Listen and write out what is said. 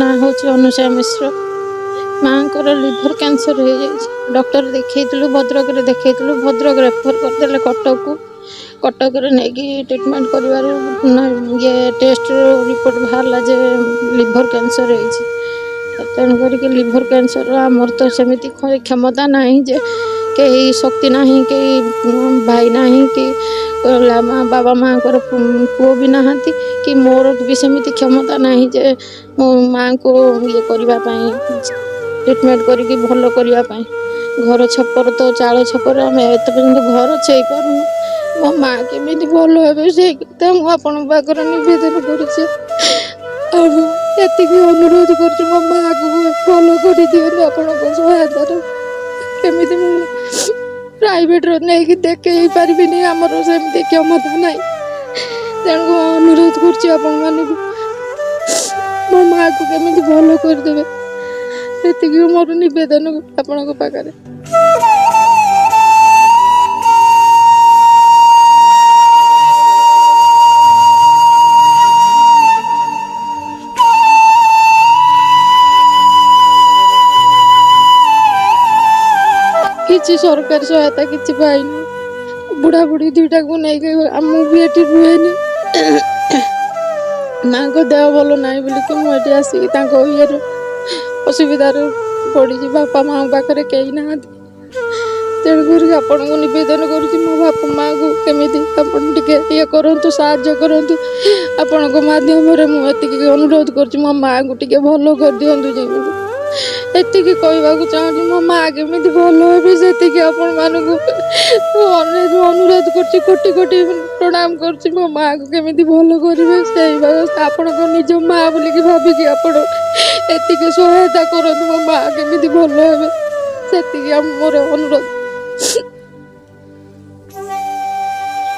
ନାଁ ହେଉଛି ଅନୁସୟା ମିଶ୍ର। ମାଆଙ୍କର ଲିଭର କ୍ୟାନ୍ସର ହେଇଯାଇଛି। ଡକ୍ଟର ଦେଖେଇଥିଲୁ, ଭଦ୍ରକରେ ଦେଖେଇଥିଲୁ। ଭଦ୍ରକ ରେଫର କରିଦେଲେ କଟକକୁ। କଟକରେ ନେଇକି ଟ୍ରିଟମେଣ୍ଟ କରିବାରୁ ଇଏ ଟେଷ୍ଟରୁ ରିପୋର୍ଟ ବାହାରିଲା ଯେ ଲିଭର କ୍ୟାନ୍ସର ହେଇଛି। ତେଣୁ କରିକି ଲିଭର କ୍ୟାନ୍ସର ଆମର ତ ସେମିତି କ୍ଷମତା ନାହିଁ ଯେ କେହି ଶକ୍ତି ନାହିଁ, କେହି ଭାଇ ନାହିଁ କି ବାବା ମାଆଙ୍କର ପୁଅ ବି ନାହାନ୍ତି କି ମୋର ବି ସେମିତି କ୍ଷମତା ନାହିଁ ଯେ ମୋ ମାଆଙ୍କୁ ଇଏ କରିବା ପାଇଁ, ଟ୍ରିଟମେଣ୍ଟ କରିକି ଭଲ କରିବା ପାଇଁ। ଘର ଛପର ତ ଚାଳ ଛପର, ଆମେ ଏତେ ପର୍ଯ୍ୟନ୍ତ ଘର ଛେଇପାରୁନୁ। ମୋ ମା' କେମିତି ଭଲ ହେବେ ସେଇ କଥା ମୁଁ ଆପଣଙ୍କ ପାଖରେ ନିବେଦନ କରୁଛି। ଆଉ ଏତିକି ଅନୁରୋଧ କରୁଛି, ମୋ ମାଆକୁ ଭଲ କରିଦିଅନ୍ତୁ ଆପଣଙ୍କ ସହାୟତାରେ। କେମିତି ମୁଁ ପ୍ରାଇଭେଟରେ ନେଇକି ଦେଖେଇ ପାରିବିନି, ଆମର ସେମିତି କ୍ଷମତା ନାହିଁ। ତେଣୁ ଅନୁରୋଧ କରୁଛି ଆପଣମାନଙ୍କୁ, ମୋ ମାଆକୁ କେମିତି ଭଲ କରିଦେବେ, ଏତିକି ମୋର ନିବେଦନ ଆପଣଙ୍କ ପାଖରେ। କିଛି ସରକାରୀ ସହାୟତା କିଛି ପାଇନୁ। ବୁଢ଼ା ବୁଢ଼ୀ ଦୁଇଟାକୁ ନେଇକି ମୁଁ ବି ଏଠି ରୁହେନି। ମାଙ୍କ ଦେହ ଭଲ ନାହିଁ ବୋଲିକି ମୁଁ ଏଠି ଆସିକି ତାଙ୍କ ଇଏରୁ ଅସୁବିଧାରେ ପଡ଼ିଛି। ବାପା ମାଆଙ୍କ ପାଖରେ କେହି ନାହାନ୍ତି। ତେଣୁକରି ଆପଣଙ୍କୁ ନିବେଦନ କରୁଛି, ମୋ ବାପା ମାଆକୁ କେମିତି ଆପଣ ଟିକେ ଇଏ କରନ୍ତୁ, ସାହାଯ୍ୟ କରନ୍ତୁ। ଆପଣଙ୍କ ମାଧ୍ୟମରେ ମୁଁ ଏତିକି ଅନୁରୋଧ କରୁଛି, ମୋ ମାଆଙ୍କୁ ଟିକେ ଭଲ କରିଦିଅନ୍ତୁ। ଯେମିତି ଏତିକି କହିବାକୁ ଚାହୁଁଛି, ମୋ ମାଆ କେମିତି ଭଲ ହେବେ ସେତିକି ଆପଣମାନଙ୍କୁ ଅନୁରୋଧ କରୁଛି। କୋଟି କୋଟି ପ୍ରଣାମ କରୁଛି। ମୋ ମାଆକୁ କେମିତି ଭଲ କରିବେ ସେଇ ବ୍ୟବସ୍ଥା ଆପଣଙ୍କ ନିଜ ମାଆ ବୋଲିକି ଭାବିକି ଆପଣ ଏତିକି ସହାୟତା କରନ୍ତୁ। ମୋ ମାଆ କେମିତି ଭଲ ହେବେ ସେତିକି ଆମ ମୋର ଅନୁରୋଧ।